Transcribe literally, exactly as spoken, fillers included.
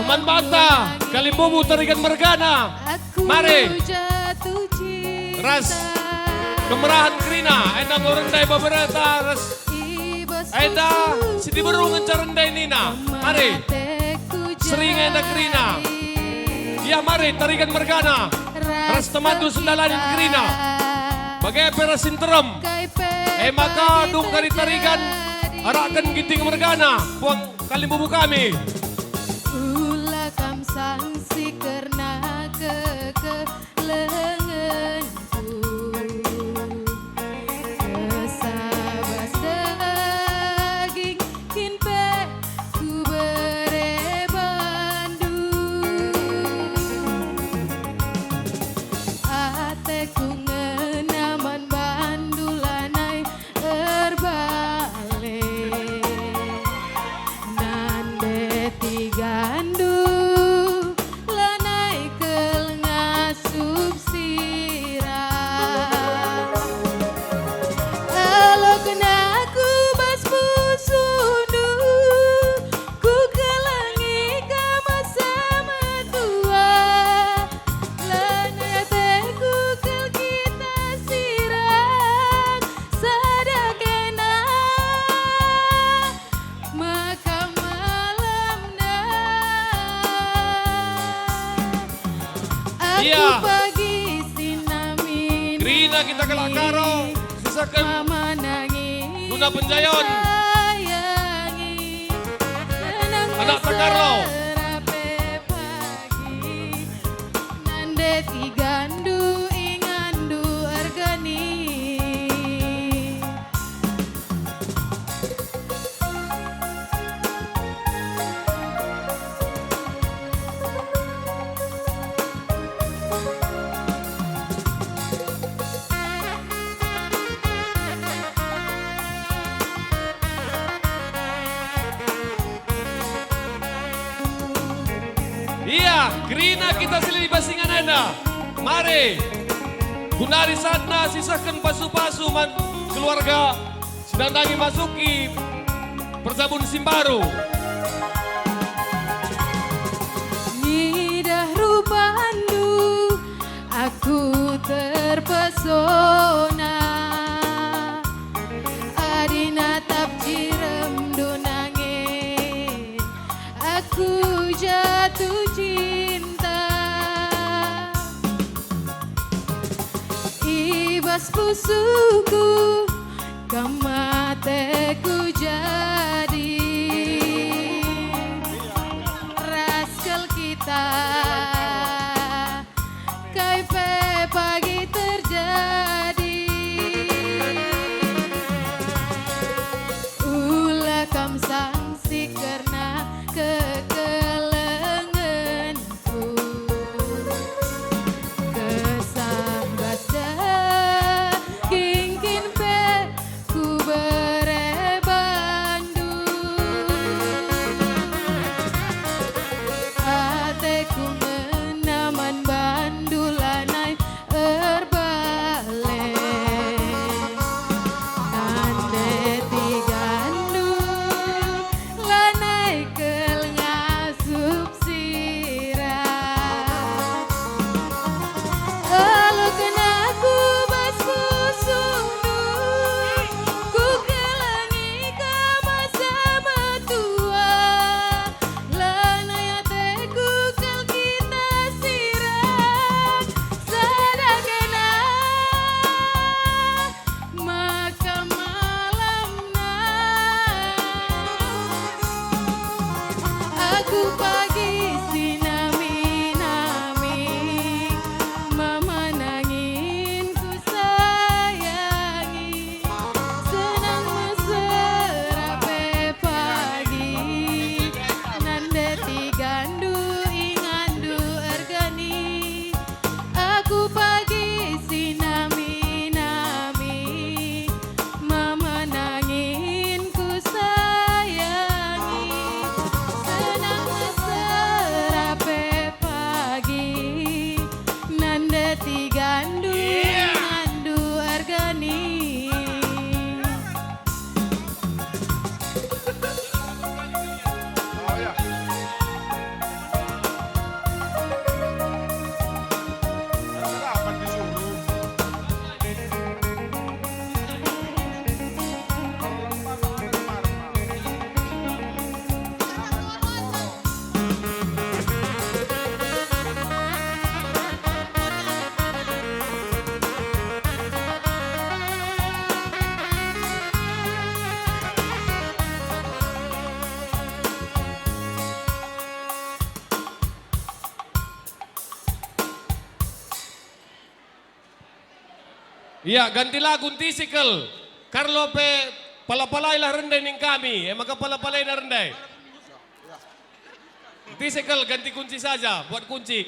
Man banta, kalimbubu Tarigan mergana. Mari. Ras kemerahen kerina, enda enggo rende beberapa ras enda si diberu ngenca rende nina. Mari. Sering enda kerina. Ia mari, Tarigan mergana. Ras temandu sendalanin kerina. Bage pe ras si nterem. E maka dung kari Tarigan, arakken Ginting mergana, puang kalimbubu kami. Ula kam sangsi kerna kekelengenku. Kesabas daging kin pe kubere bandu. Ateku ngena man bandu lanai erbalik. Nande tigandu lanai kal ngasup sirang. Alo kena ku bas pusundu, kukelengi kam masa metua. Lanai ateku kal kita sirang sada kena. Maka malamna aku Iya. pagi si namin Kerina kita kalak Karo, sisaken mama nangi guna penjayon. Sayangi. Anak Takarlo. Serape pagi. Nande tigandu ingandu ergeni. Ia, kerina kita si lit i bas ingan enda. Mari. Guna ari satna sisehken pasu-pasu man keluarga si nandangi masuki perjabun si mbaru. Ngidah rupandu aku terpesona. Adi natap jiremndu nangin, aku jatuh cinta. I bas pusuku, kam ateku jadi. Ras kal kita. Kai pe pagi terjadi, ula kam sangsi kerna kekelengenku. Kesah bas daging kin pe kubere bandu. Ya, ganti lagu, Ntise kal. Carlo pe pala-palailah rende ning kami, e maka pala-palaina rende. Ntise kal, ganti kunci saja, buat kunci.